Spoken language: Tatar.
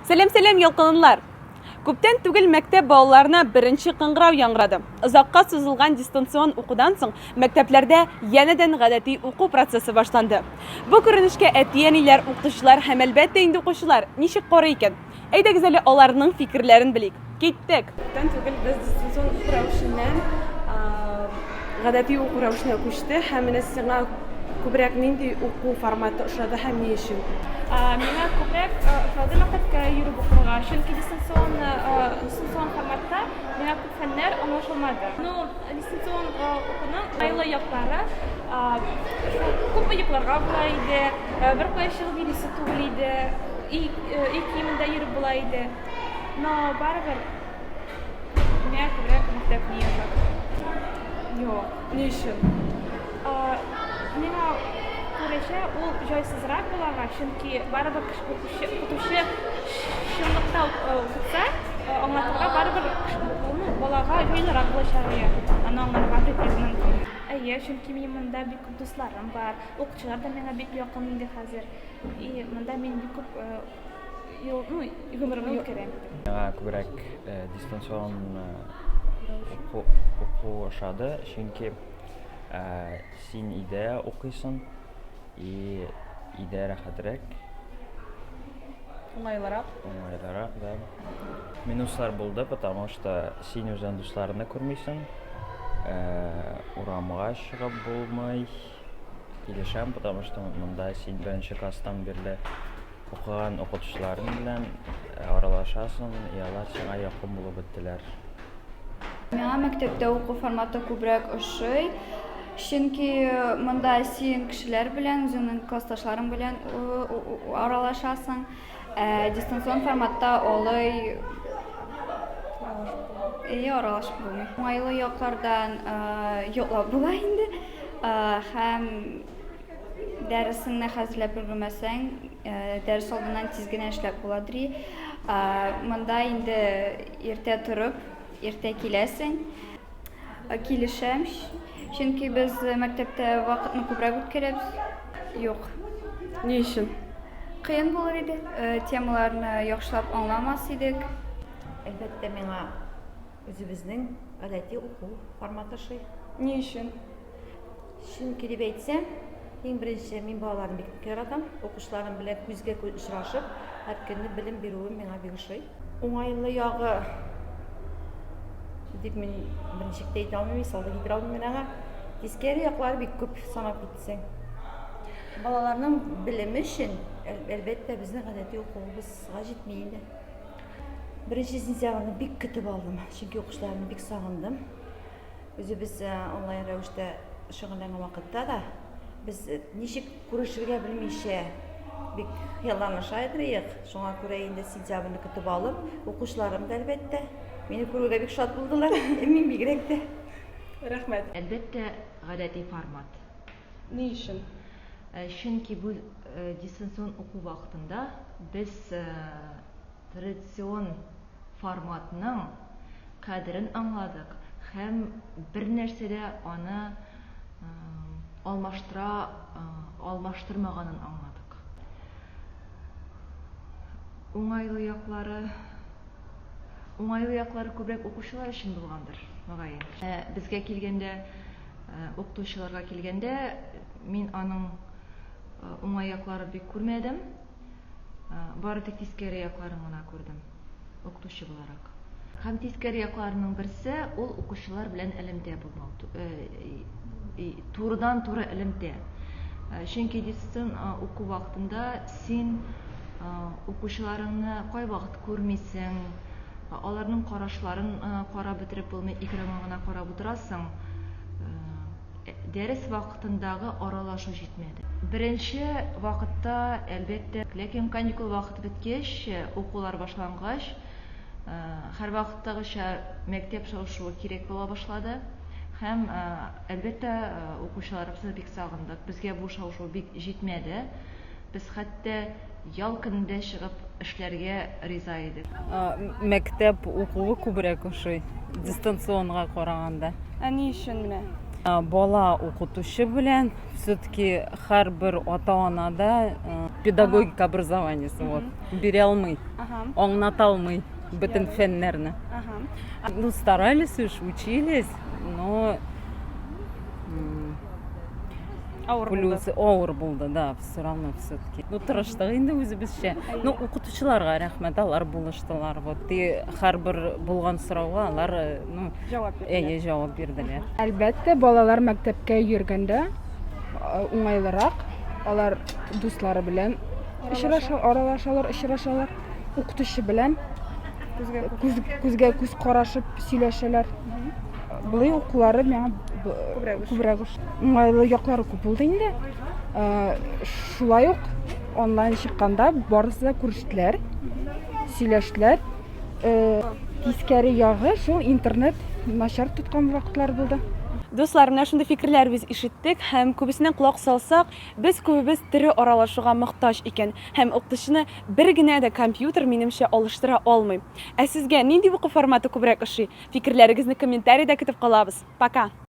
Сәлам сәлам ялкынлылар! Күптән түгел мәктәп балаларына беренче кыңгырау яңгырады. Озакка сузылган дистанцион укудан соң мәктәпләрдә янәдән гадәти уку процессы башланды. Бу күренешкә әти-әниләр, укытучылар һәм әлбәттә инде укучылар ничек карый икән? Әйдәгез әле аларның фикерләрен белик. Киттек! Күптән түгел без дистанцион уку рәвешеннән гадәти уку рәвешенә күчте һәм менә сиңа күбрәк нинди уку форматы ошады һәм ни өчен? Миңа күбрәк ошады мәктәпкә йөреп укырга, чөнки дистанцион дистанцион форматта миңа күп фәннәр аңлашылмады. Ну, дистанцион укуның уңайлы яклары шул күпме йокларга була иде, беркая чыгып йөрисе түгел иде, өй киемендә йөреп була иде. Но барыбер миңа күбрәк мәктәп ни ошады. Юк. Ни өчен? Миңа күрәчә ул җайсызрак булага, чөнки барыбер укучы, укытучы чынлыкта укытса, аңлатырга барыбер ну, балага җайлырак булачак ие. Аны аңларга бик мөмкин. Әйе, чөнки минем монда бик күп дусларым бар, укытучылар да миңа бик якын инде хәзер. И монда мин бик күп ел, ну, гомеремне үткәрәм. Миңа күбрәк дистанцион уку, уку ошады, чөнки син өйдә укыйсың и өйдә рәхәтрәк. Уңайлырак. Уңайлырак, да. Минуслар булды, потому что син үзең дусларыңны күрмисең, урамга чыгып булмый. Килешәм, потому что монда син беренче класстан бирле Укыган укытучыларың белән аралашасың, и алар сиңа якын булып беттеләр. Миңа мәктәптә уку форматы күбрәк ошый. Чөнки монда син кешеләр белән, үзеңнең классташларың белән аралашасың. Ә дистанцион форматта алай Әйе, аралашып булмый. Уңайлы яклардан йоклап була инде. Һәм Дәресеңне хәзерләп өлгермәсәң, дәрес алдыннан тиз генә эшләп була дри. Монда инде иртә торып, иртә киләсең. Килешәм, чөнки без мәктәптә вакытны күбрәк үткәрәбез. Юк. Ни өчен? Кыен булыр иде, темаларны яхшылап аңламас идек. Әлбәттә, миңа үзебезнең гадәти уку форматы ошый. Ни өчен? Чөнки дип әйтсәм, иң беренче мин балаларны бик яратам. Укучыларым белән күзгә күз очрашып, һәр көнне белем бирүем миңа бик ошый. Уңайлы ягы дип мин берничек тә әйтә алмыйм, мисал да китерә алмыйм мин аңа. Тискәре яклары бик күп санап китсәң. Балаларның белеме өчен, әлбәттә, безнең гадәти укуыбызга җитми инде. Беренче сентябрьне бик көтеп алдым, чөнки укучыларымны бик сагындым. Үзебез онлайн рәвештә шөгыльләнгән вакытта да без ничек күрешергә белмичә бик хыялланыша идек. Шуңа күрә инде сентябрьне көтеп алып, укучыларым да әлбәттә мине күрүгә бик шат булдылар. Мин бигрәк тә. Рәхмәт. Әлбәттә, гадәти формат. Ни өчен? Чөнки бу дистанцион уку вакытында без традицион форматның кадерен аңладык һәм бернәрсә дә аны алмаштыра алмаштырмаганын аңладык. Уңайлы яклары уңайлы яклары күбрәк укучылар өчен булгандыр, мөгаен. Ә безгә килгәндә, укытучыларга килгәндә, мин аның уңай якларын бик күрмәдем. Бары тик тискәре якларын гына күрдем, укытучы буларак. Һәм тискәре якларының берсе ул укучылар белән элемтә булмау, турыдан-туры элемтә. Чөнки дистанцион уку вакытында син укучыларыңны кайвакыт күрмисең, аларның карашларын карап бетереп булмый, экранга гына карап утырасың. Дәрес вакытындагы аралашу җитмәде. Беренче вакытта, әлбәттә, ләкин каникул вакыты беткәч, укулар башлангач, һәрвакыттагыча мәктәп шау-шуы кирәк була башлады. Һәм, әлбәттә, укучыларыбызны бик сагындык. Безгә бу шау-шу бик җитмәде. Без хәтта ял көнендә чыгып эшләргә риза идек. Мәктәп укуы күбрәк ошый, дистанционга караганда. Ә ни өчен менә? Бала укытучы белән все-таки һәрбер ата-ана да педагогика образованиесе вот бирә алмый, аңлата алмый бөтен фәннәрне. Ну, старались уж, учились, но Авыр плюс булды. Авыр булды, да, все равно все-таки. Ну, тырыштык инде үзебезчә. Ну, укытучыларга рәхмәт, алар булыштылар. Вот, и һәрбер булган сорауга алар, э, ну, җавап бирделәр. Әйе, җавап бирделәр. Әлбәттә, балалар мәктәпкә йөргәндә э, уңайлырак. Алар дуслары белән очраша, аралашалар, очрашалар. Укытучы белән күз, күзгә күз карашып сөйләшәләр. Болай укулары миңа күбрәк уңайлы яклары күп булды инде. Шулай ук онлайн чыкканда барысы да күрештеләр, сөйләштеләр. Тискәре ягы шул интернет начар тоткан вакытлар булды. Дуслар, менә шундый фикерләр без ишеттек һәм күбесенә колак салсак, без күбебез тере аралашуга мохтаҗ икән һәм укытучыны бер генә дә компьютер, минемчә, алыштыра алмый. Ә сезгә нинди уку форматы күбрәк ошый? Фикерләрегезне комментариядә көтеп калабыз. Пока!